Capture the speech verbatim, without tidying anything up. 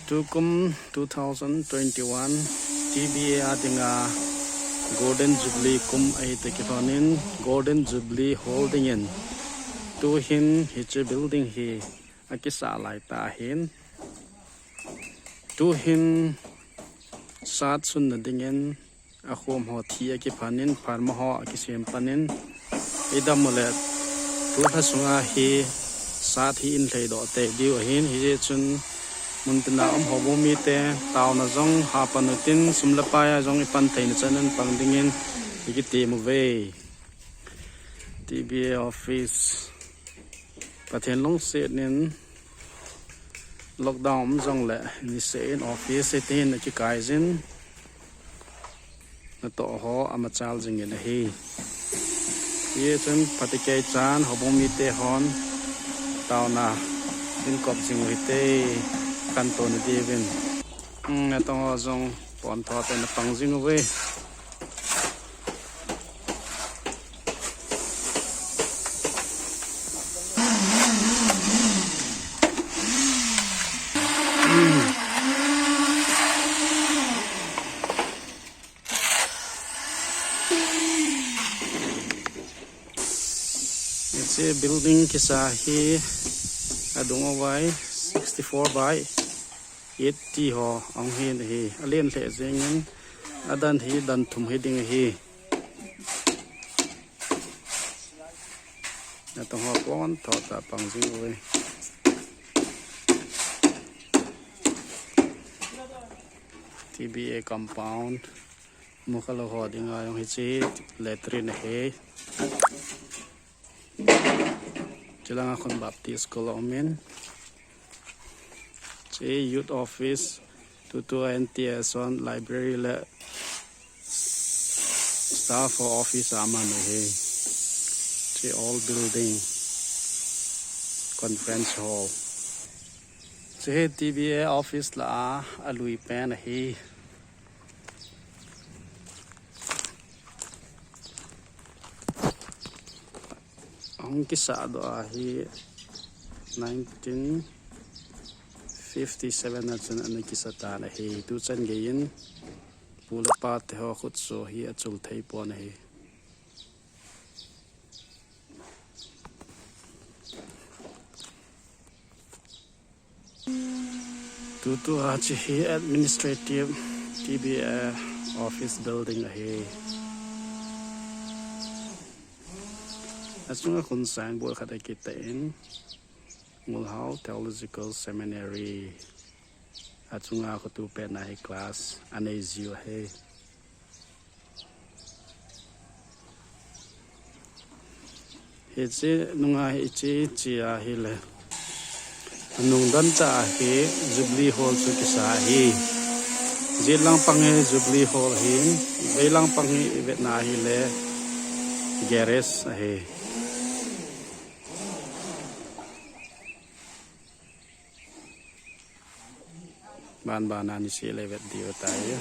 Tukum two thousand twenty-one T B A a dinga Golden Jubilee kum ahi toh kilhonin Golden Jubilee Hall dingin tuhin hiche building hi akisah laitah ahin, tuhin sat sunna dingin akhom ho thi akiphanin, pharma ho akisem panin, idam uleh tulha sunga hi sat hi inlhei doh tei diu ahin, hijeh chun muntina um houbung mite taona jong hapan utin, sum le pai a jong ipan theina chan in pang dingin ikitem uve. T B A office Pathen lungsetnin lockdown um jongleh niseh in office hitin akikaijin, natoh ho amachal jingin ahi. Hijeh chun phatecha chan houbung mite hon taona in kop jing uhite, khantou na diuvin. Hmm, natong ho jong pontho tah in apang jing uve. Hiche building kisah hi adung uva hi sixty-four by eighty ho ahung hin ahi. Alen lheh jengin adan hi dan thum hiding ahi. Natong ho pontho tah pang jing uve. T B A compound mukhalou ho dinga jong hiche latrine ahi. Chulanga khun Baptist School aumin, hiche youth office, tutu N T S one library le staff ho office aman ahi. Hiche old building, conference hall. Hiche hi T B A office lah a alui pen ahi. Ahung kisah doh ahi nineteen fifty-seven a chun ana kisah tan ahi. Tuchan geiyin pu le pa te ho khutsoh hi achul thei pon ahi. Tutu a hiche hi administrative T B A office building ahi. Achunga khun signboard khat akitah in, Ngulhao Theological Seminary. Achunga khutu pen a hi class anei jiu ahi. Hiche nunga hiche, hiche ahile, anung dan tah a hi Jubilee Hall chu kisah ahi. Jet lang pang hi Jubilee Hall ahin, vei lang pang hi ivetna ahile garage ahi. Ban ban a niseh le vet diu tai.